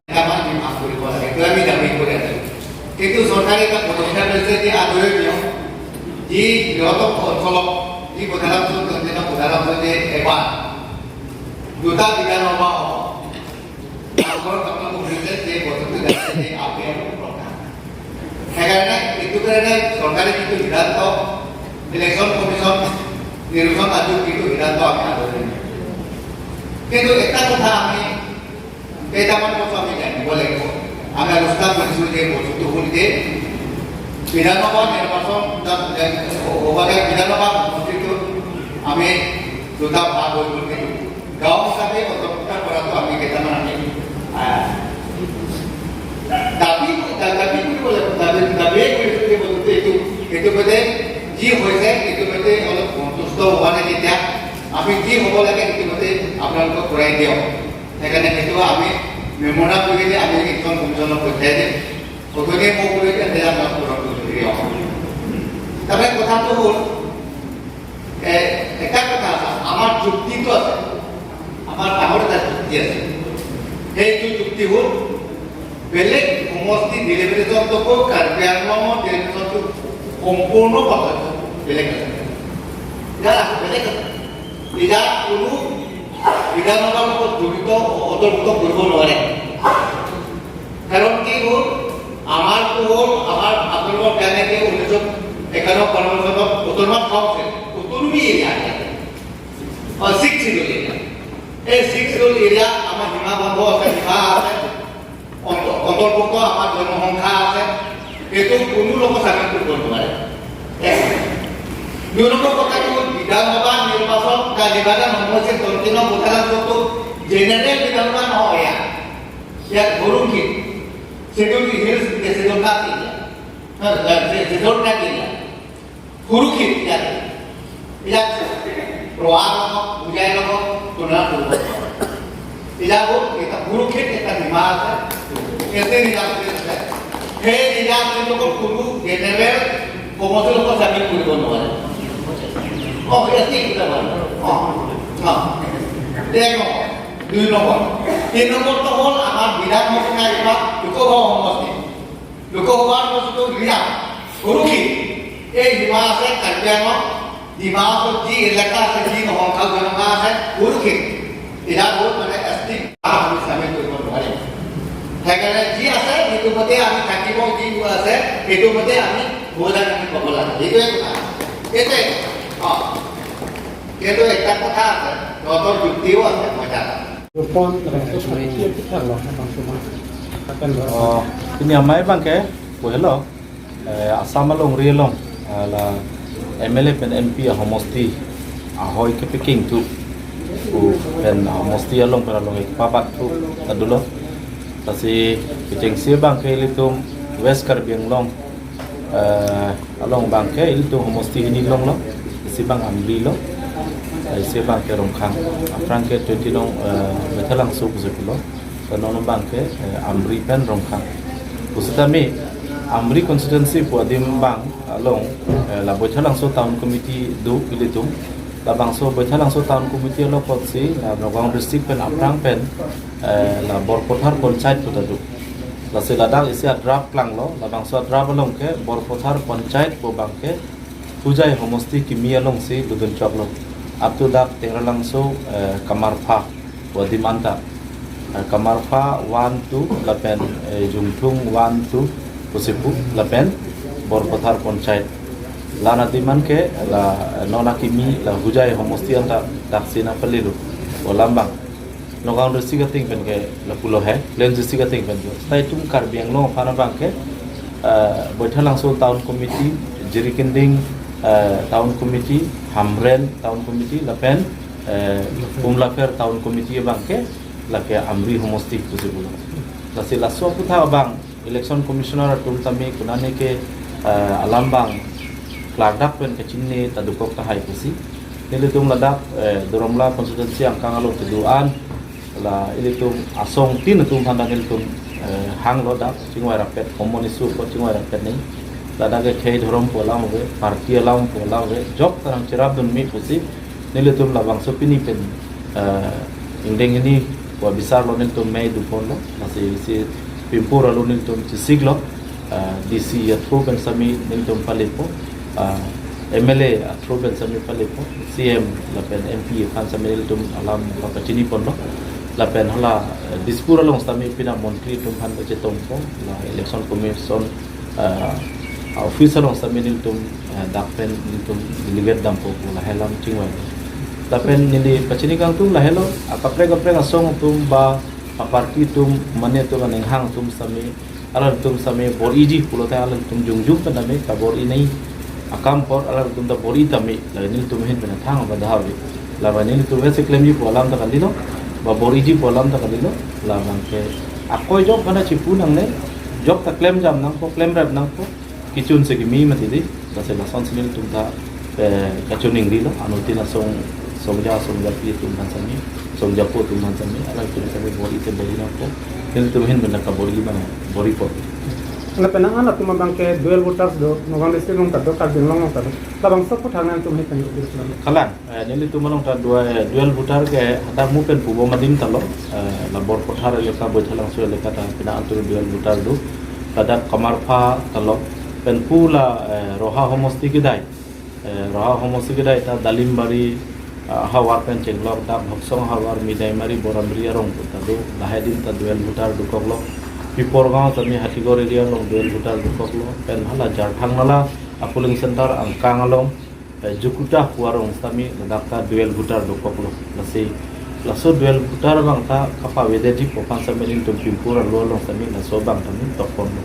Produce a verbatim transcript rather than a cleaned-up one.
Kapan dimaaf কৰিব লাগে, এইটো আমি দাবী কৰি আছো। কিন্তু চৰকাৰে এটা পদক্ষেপ লৈছে যে আদৰণীয়, যি বৃহত্তৰ অঞ্চলত, যি বৈঠালাংচু, উদাহৰণ যে এবাৰ দুটা বিধানসভা হ'ব। আগৰ আপোনালোকে বুজিছে যে বস্তুটো জানিছে যে আপিয়াৰ প্ৰধান। সেইকাৰণে এইটো কাৰণে চৰকাৰে যিটো সিদ্ধান্ত, ইলেকশ্যন কমিশ্যন, নিৰ্বাচন আয়োগে যিটো সিদ্ধান্ত আমি আদৰণীয়। কিন্তু এটা কথা আমি কেইটামান কথা আমি জানিব লাগিব। আমি আলোচনা কৰিছো যে বস্তুটো হ'ল যে বিধানসভা নিৰ্বাচন তাত, এ, হ'ব লাগে, বিধানসভা সমষ্টিটো আমি দুটা ভাগ হৈ গ'ল। কিন্তু গাঁও হিচাপে অন্তৰ্ভুক্ত কৰাটো আমি কেইটামান আমি, আহ, দাবী, দাবী কৰিব লাগিব, দাবী, দাবীয়ে কৰিছো যে বস্তুটো এইটো, এইটো মানে যি হৈছে, এইটো মানে অলপ সন্তুষ্ট হোৱা নাই। তেতিয়া আমি যি হ'ব লাগে, সেইটো মতে আপোনালোকক কৰাই দিয়ক। সেইকাৰণে সেইটো আমি মেম'ৰেণ্ডাম যোগেদি আমি ইলেকশ্যন কমিশ্যনক পঠিয়াই দিম। গধূলি মোক লৈ কেনে আপোনালোকক পূৰণ কৰি দিয়ক। তাৰমানে কথাটো হ'ল, এ, এটা কথা আছে, আমাৰ যুক্তিটো আছে, আমাৰ ডাঙৰ এটা যুক্তি আছে। সেইটো যুক্তি হ'ল, বেলেগ সমষ্টি ডেলিমিটেশ্যনতকৈ কাৰ্বি আংলঙৰ ডেলিমিটেশ্যনটো সম্পূৰ্ণ পাৰ্থক্য, বেলেগ আছে। ইয়াৰ আছে, বেলেগ আছে। ইয়াত কোনো বিধানসভাৰ লগত জড়িত, অন্তৰ্ভুক্ত কৰিব নোৱাৰে। কাৰণ কি হ'ল, আমাৰতো হ'ল, আমাৰ আপোনালোকৰ কাৰণে কি ঊনৈছশ একানব্বৈ চনত অট'নমাছ কাউন্সিল, অট'নমি এৰিয়া, অ, ছিক্স শ্বিডিউল এৰিয়া। এই ছিক্স শ্বিডিউল এৰিয়া আমাৰ সীমা বন্ধ আছে, সীমা আছে, অন্ত-, অন্তৰ্ভুক্ত আমাৰ জনসংখ্যা আছে, সেইটো কোনো লোকে চাকৰি কৰিব নোৱাৰে। এক। দুই নম্বৰ কথাটো হ'ল বিধানসভা নিৰ্বাচন, তাৰ নিৰ্বাচন সমষ্টি তন্ত্ৰীয় বৈঠালাংচুটো জেনেৰেল বিধানসভা নহয় ইয়াত। ইয়াত সৰুক্ষেত্ৰী, শ্বিডিউল হিলছ, শ্বিডিউল কাষ্ট area, schedule tribe area. Sarukshetri ইয়াত। ইয়াত ৰহা নগৰ, হোজাই নগৰ, তুলনা কৰিব। ইয়াত বহুত এটা সৰুক্ষেত্ৰী এটা সীমা আছে। এছ টি ৰিজাৰ্ভেশ্যন আছে। সেই ৰিজাৰ্ভেশ্যন লগত কোনো জেনেৰেল কমাৰ্চিয়েল লোকে চাকৰি কৰিব নোৱাৰে। অ, এছ টি কিবা হয়। অ, অ। এক নম্বৰ। দুই নম্বৰ। তিনি নম্বৰটো হ'ল আমাৰ বিধানসভা, লোকসভা সমষ্টি। লোকসভাৰ বস্তুটো ৰিজাৰ্ভ, সৰুক্ষেত্ৰী। এই সীমা আছে কাৰ্বি আংলং, ডিমা হাছাওত যি এলেকা আছে, যি সংখ্যা জনসংখ্যা আছে, সৰুক্ষেত্ৰী। ইয়াত বহুত মানে এছ টি আমি চামিল কৰিব নোৱাৰিম। সেইকাৰণে যি আছে, সেইটো মতে আমি থাকিব, যিবোৰ আছে, সেইটো মতে আমি ভোটদান আমি ক'ব লাগে। সেইটোৱে কথা। এইটোৱে, অ, এইটো এটা কথা আছে, সিহঁতৰ যুক্তিও আছে, মই জানো। Oh, pini amei abangke, pu helo, eh, Assam alongri along, eh, la M L A pen M P ahomosti, ahoi kepekingthu, pu pen ahomosti along pen along ekpabakthu ta dolo. Lasi kechengsi abangke ilitum West Karbi Anglong, eh, along abangke ilitum homosti hini longlo, isi abang Amri lo, eh, isi abangke Rongkhang. Aphrang ke twenty nong, eh, Baithalangso pusi pulo. Ke non abangke, eh, Amri pen Rongkhang. Pusitame Amri constituency pu adim abang along, eh, la Baithalangso Town Committee do ilitum. Labangso Baithalangso Town Committee along apotsi, la Nagaon District pen aphrang pen, eh, la Borpathar Panchayat pu ta do. Lasi ladak isi a-draft klanglo, labangso a-draft along ke Borpathar Panchayat pu abangke Hojai homosti kimi alongsi dodun choklo. Up to dak Tengralangso, eh, Kamarpha pu adim anta. Eh, Kamarpha one, two, lapen, eh, Jungthung one, two, pusi pu, lapen Borpathar Panchayat. La-an adim an ke, la, eh, non akimi, la Hojai homosti anta daksi nangpalilo. Pu alam abang. Nagaon District ating pen ke lapulo he, Plain District ating pen ke. Seta itum Karbi Anglong aphan abangke, eh, Baithalangso Town Committee, Jirikinding, eh, Town Committee, Hamren Town Committee, lapen, eh, Umlapher Town Committee abangke, lake Amri homosti pusi pulo. Lasi laso aputhak abang, Election Commissioner atum tame konane ke, eh, alam abang klardak pen kachinine ta dokok tahai pusi. Nelitum ladak, eh, Duar Amla constituency angkang along kedo-an la ilitum asong tin atum aphan ta nelitum, eh, hanglo dak chingvai rapet, common issue ko chingvai rapet ni. Ladak ke khei dhorom pu alam ave, party alam pu alam ave, jok ta nangcherapdun me pusi nelitum labangso pini pen, eh, ingdeng hini pu abisar lo nelitum mei doponlo, lasi isi Pimpur along nelitum chesiklo, eh, D C a-through pen sami nelitum palepo, eh, M L A a-through pen sami palepo, C M lapen M P aphan sami nelitum alam pachiniponlo, lapen hala, eh, Dispur along sami pina montri atum aphan pachetongpo, la Election Commission, eh, office along sami nelitum, eh, dak pen nelitum delegate dampo pu lahei alam chingvai. Lapen neli pachini kangtung lahelo, akaprek kaprek asong atum ba aparty atum, mane atum, aning hang atum sami, alanglitum sami bor-iji pulote alanglitum jongjung pen tame kabor-i nai akam apot alanglitum ta bor-i tame, la nelitum ahin pen thang ba dah ave. Laba nelitum isi klemji pu alam ta kalilo, ba bor-iji pu alam ta kalilo, labang ke akoi jok kana chipu nangne, jok ta klemjam nangpo, klemrap nangpo, kechun si kimi mati dei, lasi lasonsi nelitum ta, eh, kachiningrilo, anuttin asong, songja, songjapi atum aphan sami, songjapo atum aphan sami, alanglitum sami bor-i te bor-i nangpo, nelitum ahin pen kabor-i mana, bor-ipo. Lapen an atum abang ke dual voters do, Nagaon district along ta do, Karbi Anglong along ta do. Labangso aphuthak nangtum ahin pen update lang. Kalang, eh, nelitum along ta dual, dual voter ke hadak mu pen pubom adim ta lo, eh, la Borpathar elaka, Baithalangso elaka ta pina antur dual voter do. Ladak Kamarpha ta lo, pen pu la, eh, Roha homosti kedai, eh, Roha homosti kedai ta Dalimbari, ah, havar pen chenglok, dak Bhoksong havar, Midaimari, Boramri arong pu ta do, lahei adim ta dual voter dokoklo. Piporgaon sami Hatigor area along dual voter dokoklo, pen hala Jarthang Nala a-polling center angkang along, eh, Jukuta pu arong sami ladak ta dual voter dokoklo. Lasi laso dual voter abang ta kapavedetji pu aphan sami nelitum Pimpur alo along sami laso abang ta nelitum tokponlo.